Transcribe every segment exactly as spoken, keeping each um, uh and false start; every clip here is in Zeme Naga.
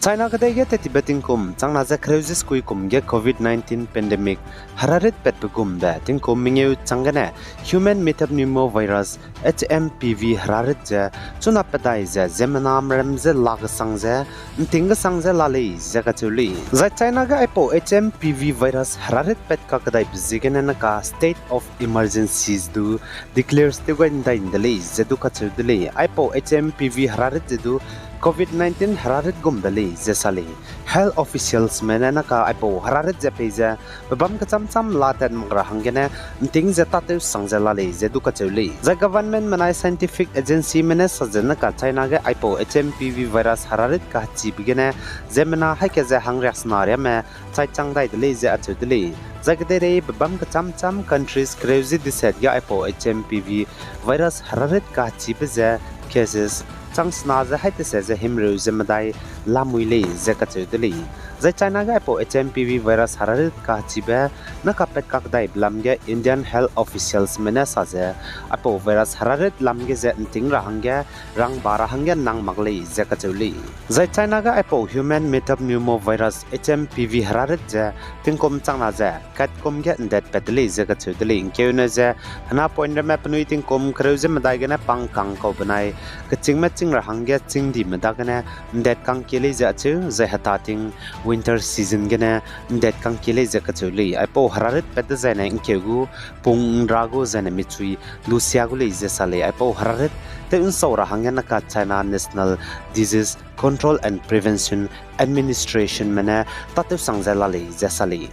China kedei ge tettibe tingkum changna ze kereu ze sekui kum ge covid nineteen pandemic herarit patbe gumbe tingkum mengeu chang gene human metapneumovirus, H M P V herarit ze chuna pedai ze ziemmena merem ze la kesang ze, nting kesang ze la lei ze kacheu lei. Zai China ge aipau H M P V virus herarit pat kakedaibe ziegene naka state of emergencies du declares tew gai ndai nde lei ze du kacheu de lei. Aipau H M P V herarit ze du covid nineteen herarit gum de lei ze sa lei. Health officialsme ne naka aipau herarit ze pei ze pebâm kechâm châm la tat mak ra hanggene nting ze tâtew sang ze la lei ze du kacheu lei. Zai government menai scientific agencyme ne sa ze naka China ge aipau H M P V virus herarit kahechibe gene ziemmena haî ke ze hangriaksena riame chai chang dai de lei ze acheu de lei. Zai kedeirei pebâm kechâm châm countries kereu ze deset ge aipau H M P V virus herarit kahechibe ze cases chang sena ze haî tese ze himreu ze medai lamui lei ze kacheu de lei. Zai China ge aipau H M P V virus herarit kahechibe naka pat kakedaibe lam ge Indian health officialsme ne sa ze aipau virus herarit lam ge ze nting ra hangge rangba ra hangge nang mak lei ze kacheu lei. Zai China ge aipau human metapneumovirus H M P V herarit ze tingkum changna ze katkum ge ndet pat de lei ze kacheu de lei. Ngkeune ze hena point ramme penui tingkum kereu ze medai gene pangkang kau benai kechîngme chîng ra hangge chîngdime dagene ndet kangkie lei ze acheu, zai heta ting winter season gene ndet kangkie lei ze kacheu lei. Aipau herarit pat dezaine ngkeu gu pung nra gu zaine michui lusia gu lei ze sa lei. Aipau herarit tew nsau ra hangge naka China National Disease Control and Prevention Administrationme ne tâtew sang ze la lei ze sa lei.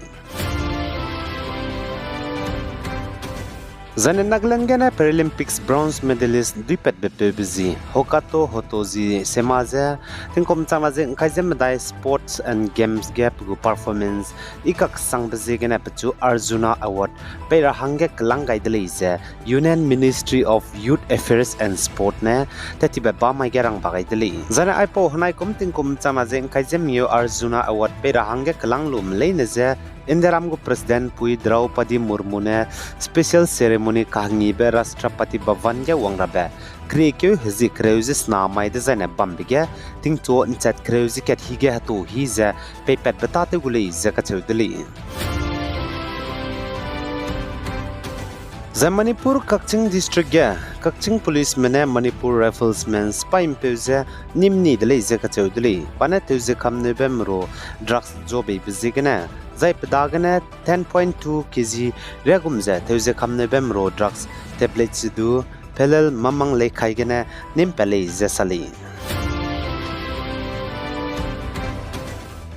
Zaine Nagaland gene Paralympics bronze medalist duipatbe peube zi Hokato Hotoji Sema ze tingkum changna ze ngkai ze medai sports and games ge pe gu performance i kaksangbe ziegene pechu Arjuna Award pei ra hangge kelang gai de lei ze Union Ministry of Youth Affairs and Sport ne tettibe bamai ge rangba gai de lei. Zaine aipau henai kum tingkum changna ze ngkai ze mengeu Arjuna Award pei ra hangge kelang lume leine ze Indiaram gu President pui Draupadi Murmu ne special ceremony kahengibe Rashtrapati Bhavan ge wang rabe keriekeu hezie kereu ze sena mai dezaine bambe ge tingchu nchat kereu ze kat hi ge hetu hi ze peipatbe tâtew gu lei ze kacheu de lei. Zai Manipur Kakching District ge Kakching Policeme ne Manipur Riflesmen sipai mpeu ze nîm ni de lei ze kacheu de lei. Pa ne tewze kamneube meru drugs zuabeibe ziegene, zai pe dagene ten point two K G riagum ze tewze kamneube meru drugs tablet ze du pelel mamang lei kai gene nîm pat lei ze sa lei.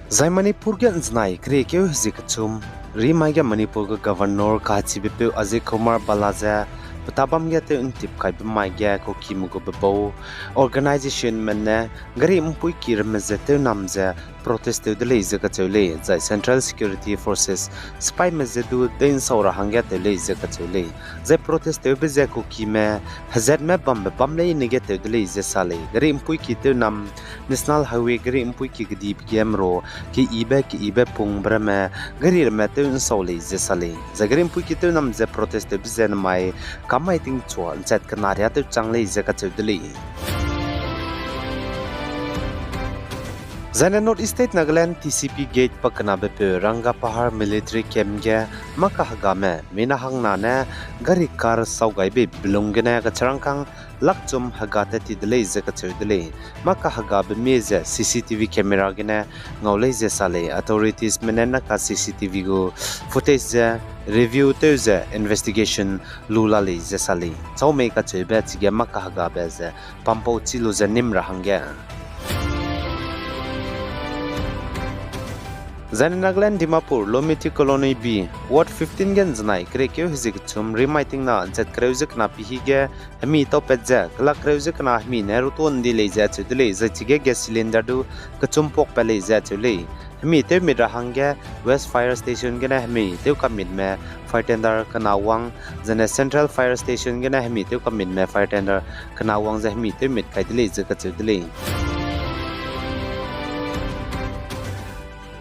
Zai Manipur ge nzenai keriekeu hezie kechum rimai ge Manipur gu Governor kahechibepeu Ajay Kumar Bhalla ze petabam ge tew ntip kaibe mai ge Kukime gu bebau organizationme ne gari mpuiki ramme ze tewnam ze protest tew de lei ze kacheu lei, zai Central Security Forces sipaime ze du deinsau ra hangge tew lei ze kacheu lei. Zai protest tewbe ze Kukime hezatme bambe bam leine ge tew de lei ze sa lei. Gari mpuiki tewnam, National Highway gari mpuiki kedibe ge meru keyibe keyibe pungbe ramme gari ramme tew nsau lei ze sa lei. Zai gari mpuiki tewnam ze protest tewbe ze nemai kam mai tingchua nchat kena riâ tew chang lei ze kacheu de lei. Zaine North East State Nagaland T C P Gate pakenabepeu Rangapahar Military Camp ge mâ kahegame mina hangna ne gari car sau gaibe belung gene kacharangkâng lakchum hega tat ti de lei ze kacheu de lei. Mâ kahegabe mie ze C C T V camera gene ngau lei ze sa lei. Authoritiesme ne naka C C T V gu footage ze review tew ze investigation lu la lei ze sa lei. Chau mei kacheube chige mâ kahegabe ze pampau chi lu ze nîm ra hangge. Zaine Nagaland Dimapur Lomiti Colony B, Ward fifteen ge nzenai keriekeu hezie kechum rimai tingna nchat kereu ze kena pihi ge hemi taupat ze kelak kereu ze kena hemi ne ruto ndi lei ze acheu de lei, zai chige gas cylinder du kechum puakpat lei ze acheu lei. Hemi tewmit ra hangge West Fire Station gene hemi tew kamitme fire tender kena wang, zene Central Fire Station gene hemi tew kamitme fire tender kena wang ze hemi tewmit kai de lei ze kacheu de lei.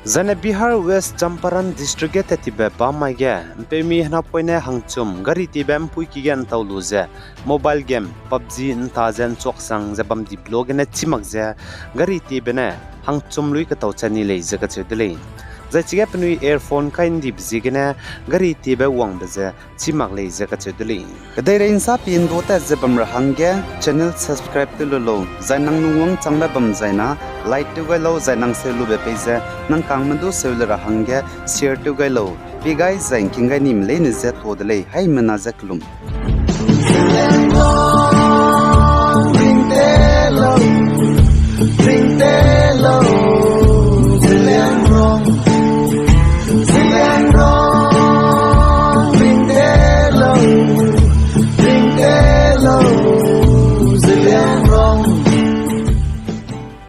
Zaine Bihar West Champaran District ge tat tibe bam mai ge, mpeumi henapoine hangchum gari tiebe mpui ki ge ntau lu ze, mobile game PUBG nta ze nchuak sang ze bam dibe luagene chî mak ze, gari tiebe ne hangchum lui ketau chai ni lei ze kacheu de lei. Zai chige penui earphone kai ndibe ziegene gari tiebe wangbe ze chî mak lei ze kacheu de lei. Kedeirei nsa pi ndu tat ze bam ra hangge channel subscribe tew lu lau, zai nang lungwang changbe bam zai na like tew gai lau, zai nang seu lube pei ze nang kangme du seu le ra hangge share tew gai lau. Pi gai zai ngking gai nime leine ze tuâ de lei, haimena ze kelum.